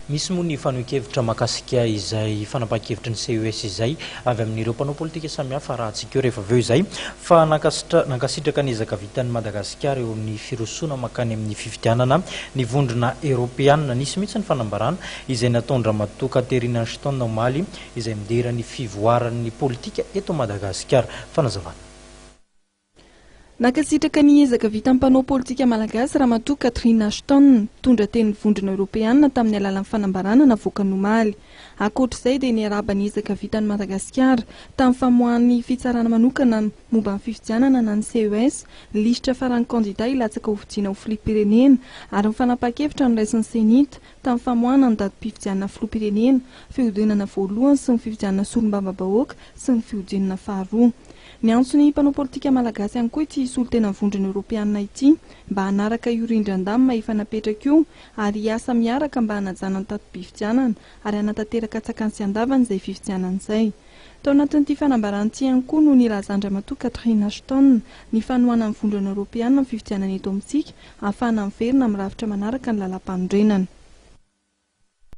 Misy moa ny fanohin-kevitra mahakasika izay fanapahan-kevitry ny CES izay avy amin'ireo mpanao politika samihafa arahantsika eo rehefa avy eo izay fa nankasitraka ny ezaka vitan'i Madagasikara eo amin'ny firosoana mankany amin'ny fifidianana ny vondrona Eoropeanina. Nisy mihitsy ny fanambarana izay nataon-dRamatoa Catherine Ashton omaly izay midera ny fivoaran'ny politika eto Madagasikara. Fanazavana. Nankasitraka ny ezaka vitan'ny mpanao politika malagasy Ramatoa Catherine Ashton, mpitondra tenin'ny Vondrona Eoropeanina tamin'ny alalan'ny fanambarana navoakany omaly. Ankoatra izay dia niarahaba ny ezaka vitan'i Madagasikara tamin'ny famoahan'ny fitsarana manokana momba ny fifidianana na ny CES ny lisitra faran'ny kandida hilatsaka hofidiana ho filoham-pirenena ary ny fanapahan-kevitra noraisin'ny Cenit tamin'ny famoahana ny datim-pifidianana filoham-pirenena, fihodinana voalohany sy ny fifidianana solombavambahoaka sy ny fihodinana faharoa. Niantso ny mpanao politika malagasy ihany koa ity solontenan'ny Vondrona Eoropeanina ity mba hanaraka io rindran-damina efa napetraka io ary hiasa miaraka mba hanajana ny tati-pifidianana ary hanatanteraka an-tsakany sy an-davany izay fifidianana izay. Tao anatin'ity fanambarana ity ihany koa no nilazan-dRamatoa Catherine Ashton ny fanohanan'ny Vondrona Eoropeanina ny fifidianana eto amintsika ahafahana miverina amin'ny rafitra manaraka ny lalàmpanorenana.